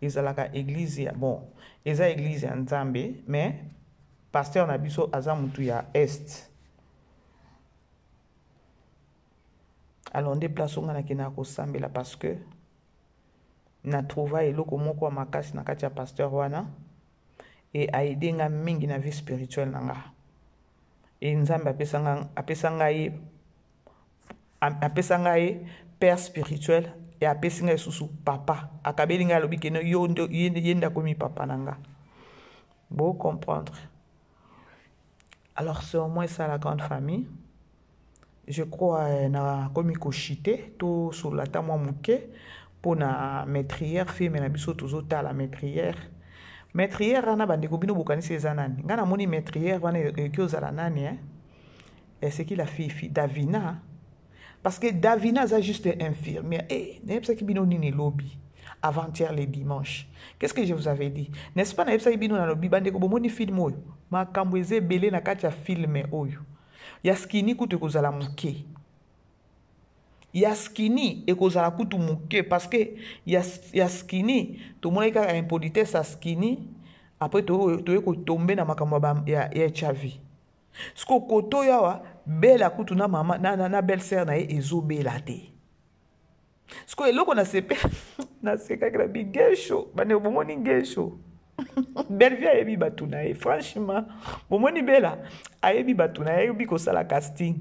ezalaka église ya bon, eza église ya Nzambe mais Pasteur na biso aza mutu ya Est. Alors nde place oyo nga nakendaka kosambela parce que na trouva eloko moko ya makasi na kati ya pasteur wana et a aide nga mingi na vie spirituelle na nga. Et Nzambe apesa nga, apesa ngai, apesa ngai père spirituel et apesi ngai lisusu papa. Akabeli ngai alobi ke yo nde, ye nde akomi papa na nga. Bo comprendre. Alors c'est au moins ça la grande famille. Je crois euh, na komi kochite to solola ata mwa moke mpo na metrière filme na biso tozotala metrière metrière wana bandeko bino bokanisi eza nani ngai namoni metrière wana ekoki ozala nani eh? eseki la fille fi davina parce que davina aza juste infirmière eh, nayebisaki bino nini lobi avant-hier le dimanche qu'est-ce que je vous avais dit n'est-ce pas nayebisaki bino nalobi bandeko bomoni filme oyo makambo eza ebele na kati ya filme oyo ya skini kutu ekozala moke ya skini ekozala kutu moke parce que ya, ya skini tomonaki kaka impolitesse ya skini après toye kotombe na makambo ya, ya hiv siko koto oyo awa bela kutu na mama na, na, na belle sœur na ye ezobela te sikoyo eloko nasepe nasekaki na bigesho bandeko bomoni gesho bellevie ayebi bato na ye franchement bomoni bela ayebi bato na ye ayebi kosala casting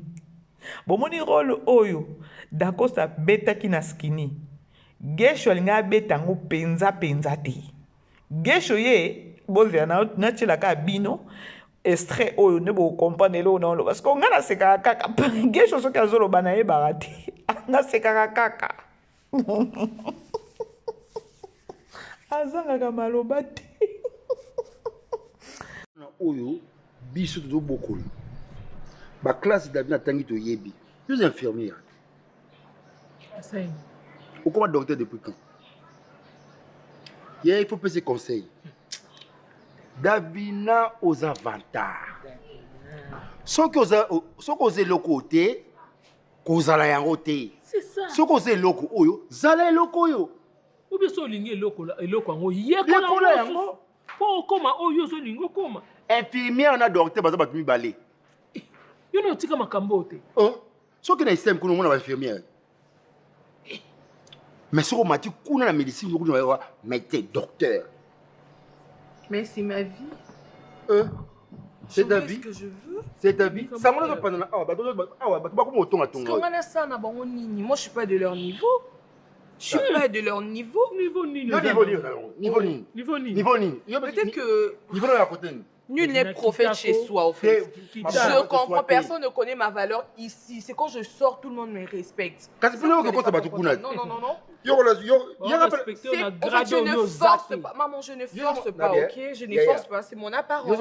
bomoni role oyo dacosta abetaki na skini gesho alingi abeta yango mpenza mpenza te gesho ye bozela natiela kaka bino extrait oyo nde bocomprendre eloko na oloba siko ngai nasekaka kaka gesho soki azoloba nayebaka te nasekaka kaka azangaka maloba te na oyo biso tozobokola baklasse david atangi toyebi yo infirmière okoma docteur depuis quand ye il faut pese conseil davina oza vantard soki oza soki oza eloko te kozala yango te soki oza eloko oyo zala eloko oyo obi soki olingi eloko yango yekola yango mpo okoma oyo ozolinga okoma infirmière na docteur baza bato mibale yo na otika makambo oyo te oh, soki na isem kuna omona bainfirmière mais soki omati kuna na médecine kuna bayoka médecin docteur mais c'est ma vie euh, c'est ta vie que je veux c'est ta vie sango nazo panzana awa bato awa bato bakoma otonga tonga nga nasala na bango nini moi je suis pas de leur niveau je suis pas de leur niveau niveau nini niveau nini niveau nini niveau nini niveau nini peut-être que niveau ya côté nini Nul n'est prophète chez soi, au fait. Je comprends, personne ne connaît ma valeur ici. C'est quand je sors, tout le monde me respecte. Non, non, non, non. En fait, je ne force pas. Maman, je ne force pas, ok Je ne force pas, c'est mon apparence.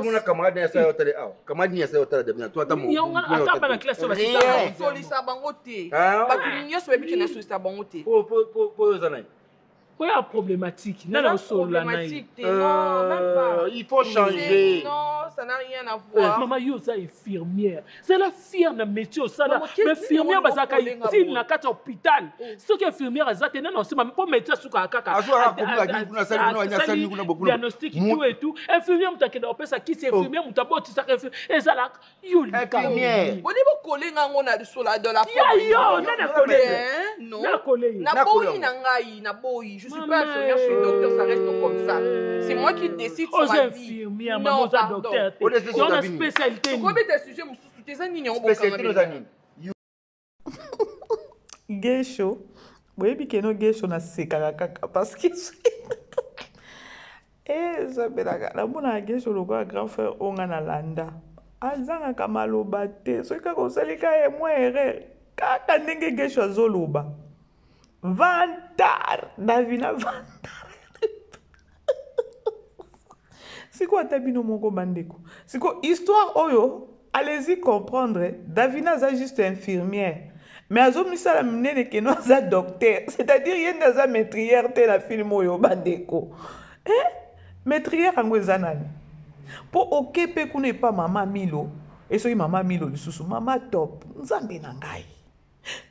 Solisa bango te. Bato nyonso bayebi ke nasolisa bango te. oyo ya problématique nani osolola na ye euh, il faut changer non ça n'a rien à voir eh, mama yo oza infirmière zala fière na métier osala mais infirmière bazalaka utile na kati ya hôpital oh. soki infirmière aza te nani osima mpo métier asukaka kaka diagnostic tout et tout infirmière moto akenda kopesa kisi oh. infirmière moto abotisaka ezalaka yo likambo boni bokole nga ngo na lisola de la ya yo nani akole non naboyi na ngai naboyi je suis pas infirmière je suis docteur ça reste comme ça c'est moi qui décide sur ma vie infirmière maman oza docteur te yo na spécialité nini okobeta sujet mosusu te eza nini yango bokanga Gesho boyebi keno gesho nasekaka kaka parce que ezabelaka eh, namonaka gesho lokola grand frère oyo nga nalanda azangaka maloba te soki kaka osali ka ye mwa erreur kaka ndenge gesho azoloba vantar davina vantar sikoyo ata bino moko bandeko sikoyo histoire oyo allez-y comprendre davina aza juste infirmière mais azomisala minene keno aza docteur c'est-à-dire ye nde aza maîtrière te na film oyo bandeko eh? maîtrière yango eza nani mpo oke mpe kuna epa mama milo esoki mama milo lisusu mama top nzambe na ngai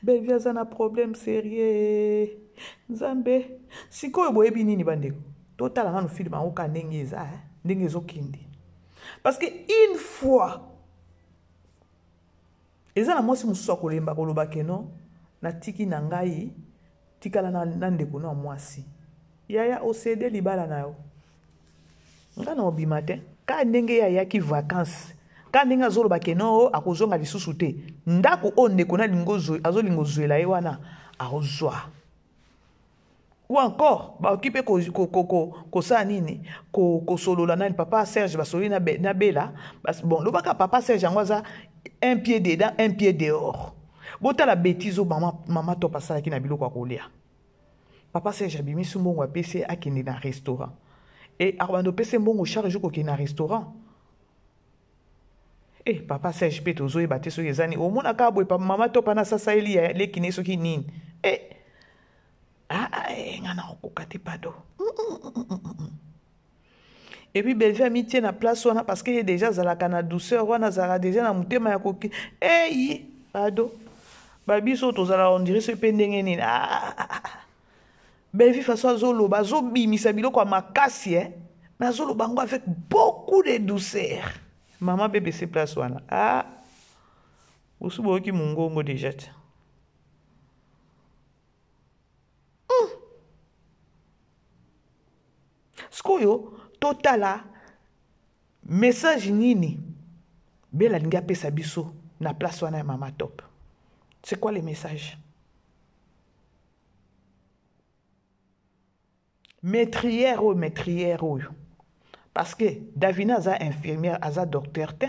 Bellevue aza na problème sérieux nzambe sikoyo boyebi nini bandeko totala nanu film yango ka ndenge eza eh? ndenge ezokende Parce que une fois eza na mwasi mosusu akolemba koloba ke non, natiki na ngai, tikala na, na ndeko no ya mwasi. Yaya osede libala na yo. Nga na obima te. Ka ndenge ye ayaki vacances, ka ndenge azoloba ke non akozonga lisusu te. Ndako oyo ndeko na lingo azolinga ozwela ye wana akozwa. Ou encore bakoki mpe kosala nini, kosolola nani papa Serge, basololi na Bella. Bon, lobaka papa Serge yango aza un pied dedans, un pied dehors. Botala bêtise oyo mama Top asalaki na biloko ya kolia. Papa Serge abimisi mbongo apesi akende na restaurant. Et akobanda opesi mbongo chaque jour kokende na restaurant. Eh, papa Serge mpe tozoyeba te soki eza nini. Omonaka boye papa mama Top ana asasaeli ya leki ne soki nini. Eh, ah, ah, eh, nga na okoka te pado. Et puis Bellevue amitie na place wana parce que ye déjà azalaka na douceur wana, azalaka déjà na motema ya koki. Eh, pado. Ba biso tozalaka on dirait soki mpe ndenge nini. Ah, ah, ah, ah. Bellevue façon azoloba, azobimisa biloko ya makasi, eh. Mais azoloba yango avec beaucoup de douceur. Maman BBC place wana. Ah. Osu boyoki mungongo déjà te. Sikoyo totala message nini Bella alingi apesa biso na place wana ya Mama Top. C'est quoi le message? Maîtrière oyo, maîtrière oyo. Parce que Davina aza infirmière, aza docteur te.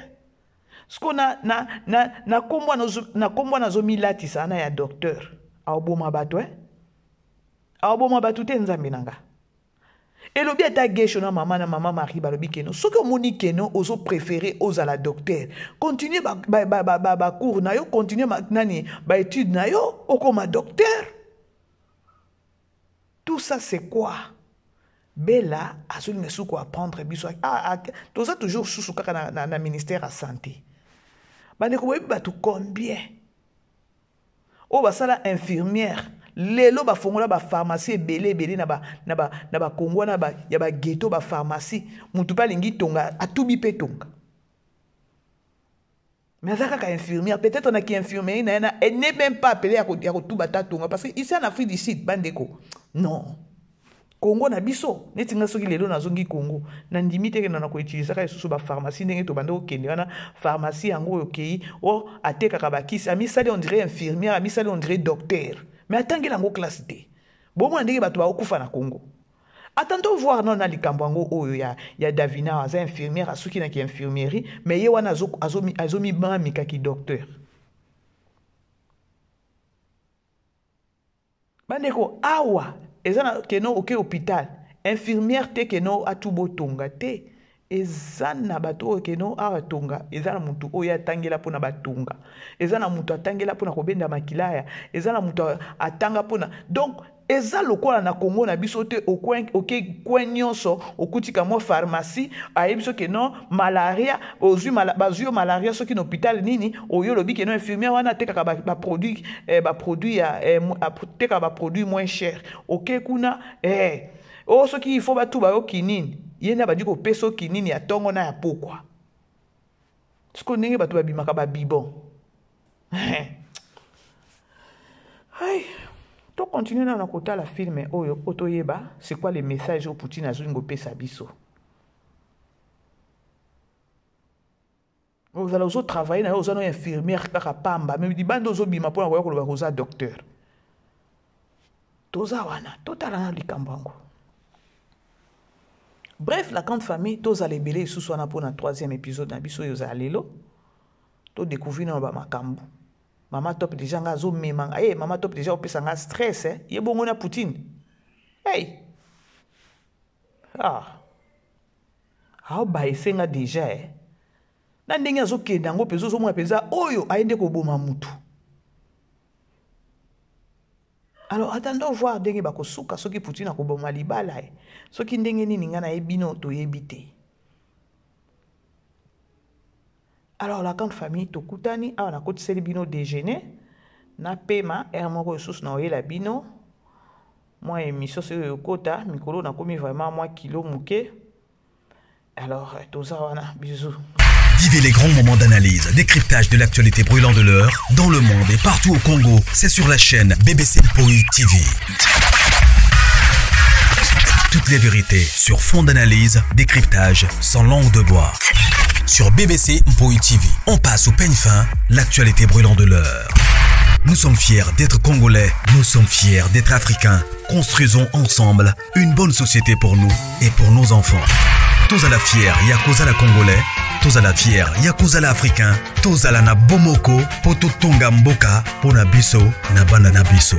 Siko na, na, na, na kombo nazo, na kombo nazo milatisa na ya docteur. Aoboma bato, eh? Aoboma bato te nzambe na nga. Elobi ata Gesho na mama na mama Marie balobi keno soki omoni keno ozo préférer ozala docteur, continue ba, ba, ba, ba, ba, ba cours na yo, continue ma, nani ba études na yo, okoma docteur. Tout ça c'est quoi? Bella azolinga suku ko apprendre biso. Ah, ah, toza toujours susu kaka na, na, na ministère ya santé. Bandeko boyebi bato combien oyo basala infirmière lelo bafongola ba pharmacie ebele ebele na ba, na ba, na ba Congo wana ba, ya ba ghetto ba pharmacie, mutu pe alingi tonga atubi pe tonga. Mais aza kaka infirmière, peut-être na ki infirmerie na ye na, elle n'est même pas appelée ya kotuba ta tonga parce que ici en Afrique du Sud bandeko non. Congo na biso neti nga soki lelo nazongi Congo nandimi te kenda na koutilisaka lisusu ba pharmacie ndenge tobanda kokende wana pharmacie yango oyo okei o atekaka bakisi amisali on dirait infirmière, amisali on dirait docteur, mais atangela yango classe te. Bomona ndenge bato bakokufa na Congo. Attendons voir non na likambo yango oyo ya Davina aza infirmière asuki na ki infirmerie mais ye wana azomibamika ki docteur. Bandeko awa eza na keno oke hôpital infirmière te keno atubo tonga te eza na bato oyo keno awa tonga eza na mutu oyo atangela mpona batonga eza na mutu atangela mpona kobenda makilaya eza na mutu atanga mpona donc eza lokola na Congo na biso te oke coin nyonso okutika mwa pharmacie ayebi soki non malaria ozwi bazwi yo malaria soki na hôpital nini oyo olobi ke non infirmière wana atekaka ba produit, ba produit ya, atekaka ba produit moins cher oke kuna, o soki il faut batuba yo kinini ye nde abandi kopesa yo kinini ya tongo na ya pokwa sikoyo ndenge bato babimaka ba bibon. Ay, to continue na kotala film oyo po toyeba c'est quoi le message oyo Poutine azolinga kopesa biso. Ozala ozo travailler na yo, oza na infirmière kaka pamba, mais libanda ozobima mpona koya koloba koza docteur. Toza wana, totala na likambo yango. Bref, la grande famille, tozala ebele lisusu wana mpona troisième épisode na biso oyo ozala lelo. To découvrir na ba makambo. Mama Top déjà nga azo mema nga. Eh, Mama Top déjà opesa nga stress, eh. Ye bongo na Poutine. Hey. Ah. Ah, ba esenga déjà, eh. Na ndenge azo kende yango mpenza, ozomona mpenza oyo aye nde koboma mutu. Alors attendons voir ndenge bakosuka soki Poutine akoboma libala, eh. Soki ndenge nini nga na ye bino toyebi te. Alors la grande famille tokutani awa nakotiseli bino déjeuner na pema heure moko lisusu na oyela bino mwa émission soki oyokota mikolo nakomi vraiment mwa kilo moke. Alors toza wana, bisous. Vivez les grands moments d'analyse, décryptage de l'actualité brûlante de l'heure, dans le monde et partout au Congo. C'est sur la chaîne BBC Mpoi TV. Toutes les vérités sur fond d'analyse, décryptage, sans langue de bois. Sur BBC Mpoi TV, on passe au peigne fin l'actualité brûlante de l'heure. Nous sommes fiers d'être Congolais, nous sommes fiers d'être Africains. Construisons ensemble une bonne société pour nous et pour nos enfants. Tozala fier ya kozala Congolais, tozala fier ya kozala Africain, tozala na bomoko po totonga mboka po na biso na bana na biso.